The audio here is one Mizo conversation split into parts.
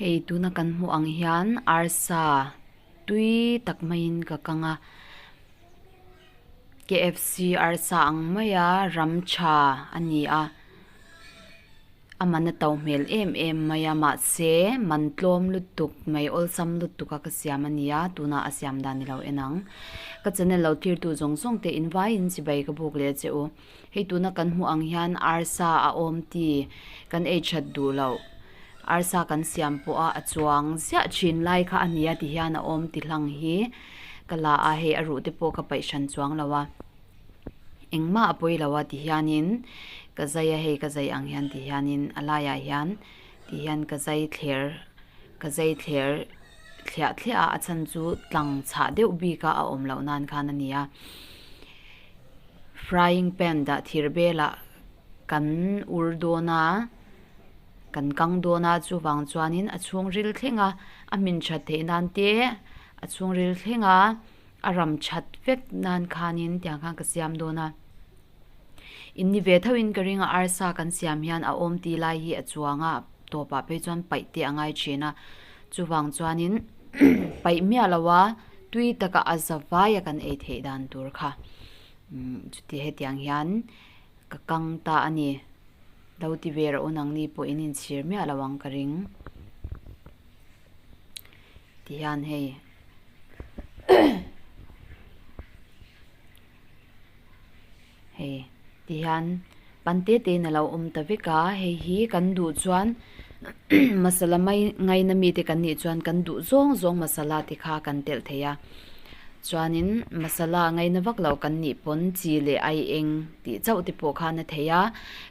Hei tuna kan hmuh ang hian arsa tui tak maiin ka kang a KFC arsa ang maia ram tha a ni a. A man a to hmel em em mai a mahse man tlawm lutuk mai awlsam lutuk a ka siam a ni a tunah a siam dan ilo en ang. Ka channel lo thirtu zawng zawng te in vaiin chibai ka buk leh che u. Hei tuna kan hmuh ang hian arsa a awm ti kan ei that duh loh arsa kan siam pawh a a chuang ziah thin lai kha a ni a ti hian a awm ti hlang hi ka la a hei a ruh te pawh ka paih hran chuang lo a. Engmah a pawi lo a ti hianin ka zai a hei ka zai ang hian ti hianin a laiah hian ti hian ka zai thler ka zai thler thliah thliah a a chhan chu tlang chhah deuh bik a a awm loh nan khan a ni a frying pan dah thir belah kan ur dawn a kan kang dawn a chuvang chuanin a chhungril thleng a a hmin that theih nan te a chhungril thleng a. A ram that vek nan khanin tiang khan ka siam dawn a, in ni ve thoin ka ring a arsa kan siam hian a awm tih lai hi a chuang a tawpah phei chuan paih te a ngai thin a, chuvang chuanin paih miah lo a tui taka a za vai a kan ei theih dan tur kha chuti hetiang hian ka kang ta a ni, lo ti ve rawh u nangni pawh in inchhir miah lo ang ka ring tihian hei. Hei tihian pan te te in alo awm ta vek a hei hi kan duh chuan masala mai ngaina mite kan nih chuan kan duh zawng zawng masala te kha kan telh thei a chuanin masala ngaina vak lo kan nih pawn chi leh ai eng tih chauh te pawh khan a thei a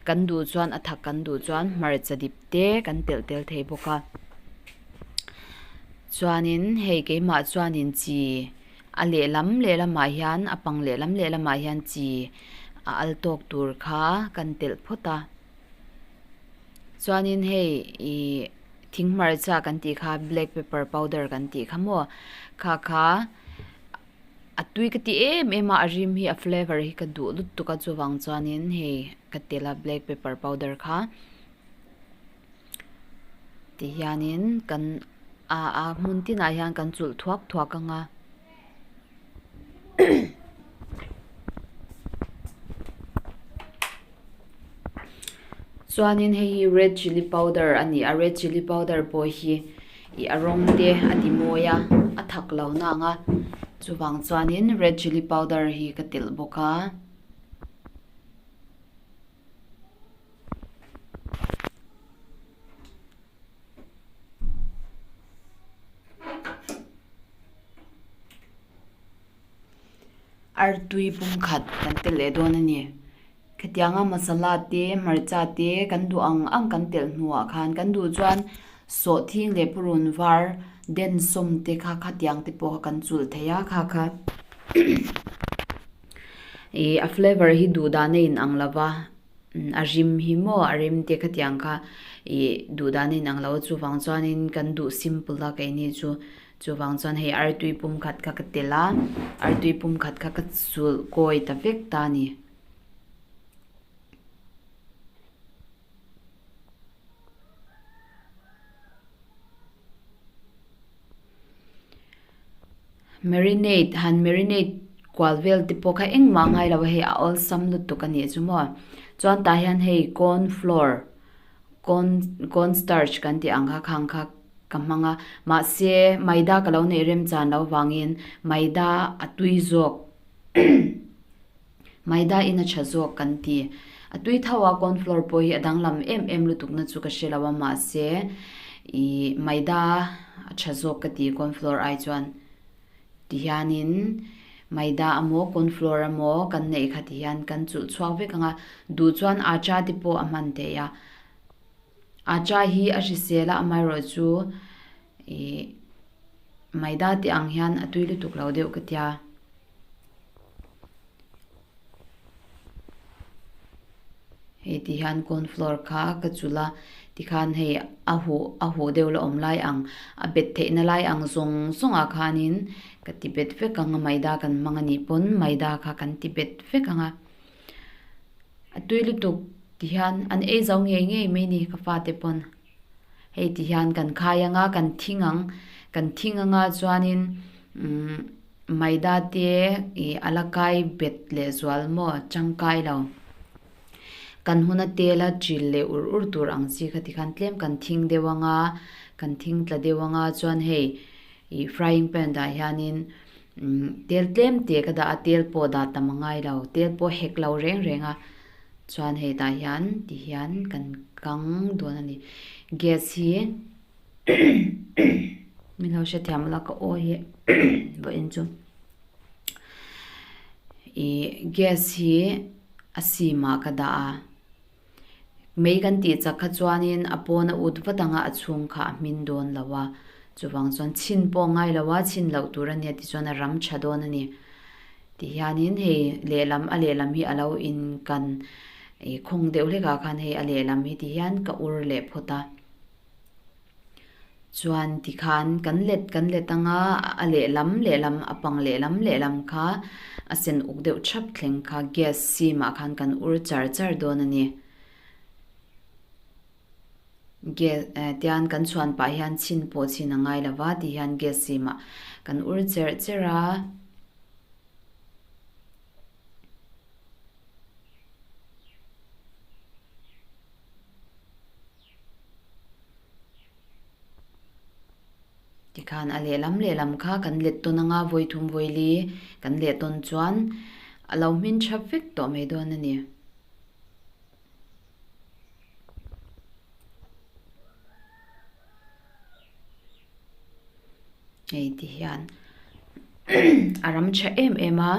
kan duh chuan a thak kan duh chuan hmarcha dip te kan telh tel thei bawk a. Chuanin hei keimah chuanin chi a lehlam lehlamah hian a pang lehlam lehlamah hian chi a al tawk tur kha kan telh phawt a. Chuanin hei ih thing hmarcha kan tih kha black pepper powder kan tih kha maw kha kha a tui ka ti em em a a rim hi a flavour hi ka duh lutuk a chuvang chuanin hei ka telh a black pepper powder kha. Ti hianin kan a a hmun tinah hian kan chulh thuak thuak ang a. Chuanin hei hi red chilli powder a ni a red chilli powder pawh hi ih a rawng te a ti mawi a a thak lo na ang a chuvang chuanin red chilli powder hi ka telh bawk a. Artui pumkhat kan telh leh dawn a ni. Khatianga masala te hmarcha te kan duh ang ang kan telh hnuah khan kan duh chuan sawhthing leh purun var den sawm te kha khatiang te pawh kha kan chulh thei a kha kha. Ih a flavour hi duh dan a in ang lo va a rim hi maw a rim te khatiang kha ih duh dan a in ang lo a chuvang chuanin kan duh simple a keini chu chuvang chuan hei artui pum khat kha ka telh a artui pum khat kha ka chulh kawi ta vek ta a ni. Marinate han marinate kual vel te pawh kha engmah a ngai lo a hei a awlsam lutuk a nih chu maw chuan tah hian hei corn flour corn corn starch kan tih ang kha khang kha ka hmang a mahse maida ka lo neih rem chan loh vangin maida a tui zawk maida in a tha zawk kan ti a tui tho a corn flour pawh hi a danglam em em lutuk na chu ka hre lo a mahse ih maida a tha zawk ka ti corn flour ai chuan ti hianin maida amaw corn flour amaw kan neih kha ti hian kan chulh chhuak vek ang a duh chuan acha te pawh a hman theih a acha hi a hrisel a amaherawhchu ih maida te ang hian a tui lutuk lo deuh ka tia. Hei ti hian corn flour kha ka chulh a tikhan hei a huh a huh deuh la awm lai ang a bet theih na lai ang zawng zawng ah khanin ka ti bet vek ang a maida kan hmang anih pawn maida kha kan ti bet vek ang a a tui lutuk ti hian an ei zo ngei ngei mai a ni ka fate pawn. Hei ti hian kan khai anga kan thing ang, kan thing anga chuanin umm maida te ih a la kai bet leh zual maw tangkai lo. Kan huna tela chil leh ur ur tur ang chi kha tikhan tlem kan thing deuh anga kan thing tla deuh anga chuan hei ih frying pan ah hianin umm tel tlem te ka dah a tel pawh dah tam a ngai lo tel pawh hek lo reng reng a chuan hei tah hian ti hian kan kang dawn a ni gas hi min lo hrethiam ula ka aw hi vawiin chu. Ih gas hi a sim ah ka dah a mei kan tih chak kha chuanin a pawn a ut vat ang a a chhung kha a hmin dawn lo a chuvang chuan chhin pawh a ngai lo a chhin loh tur a nia tichuan a ram tha dawn a ni tihianin hei lehlam a lehlam hi a lo in kan ih khawng deuh hlek ah khan hei a lehlam hi tihian ka ur leh phawt a. Chuan tikhan kan let kan let anga a lehlam lehlam a pang lehlam lehlam kha a sen uk deuh thap thleng kha gas sim ah khan kan ur char char dawn a ni. Gas eh tian kan chhuan pah hian chhin pawh chhin a ngai lova ti hian gas sim ah kan ur cherh cherh a. Tikhan a lehlam lehlam kha kan let tawn anga vawi thum vawi li kan leh tawn chuan a lo hmin tha vek tawh mai dawn a ni. Hei ti hian a ram tha em em a.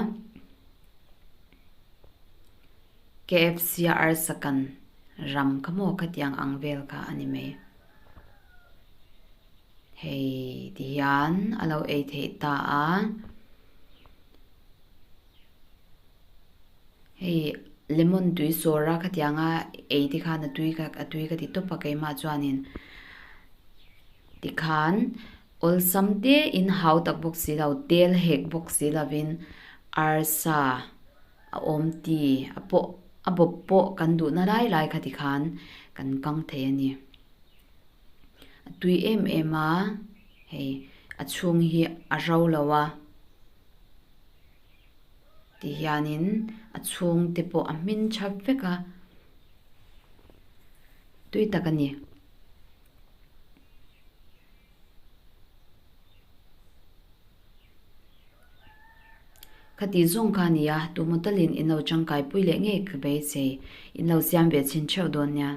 KFC a arsa kan ram kha maw khatiang ang vel kha a ni mai. Hei ti hian a lo ei theih ta a. Hei lemon tui sawr a khatianga ei te khan a tui ka a tui ka ti tawp a keimah chuanin tikhan awlsam te in hau tak bawk si lo tel hek bawk si lovin arsa. A awm ti a pawh a bawp pawh kan duhna lai lai kha tikhan kan kang thei a ni. A tui em em a, hei a chhung hi a ro lo a, tihianin a chhung te pawh a hmin tha vek a, tui tak a ni. Khati zawng kha a ni a, tumaw talin in lo tangkai pui leh ngei ka beisei. In lo siam ve chhin theuh dawn nia.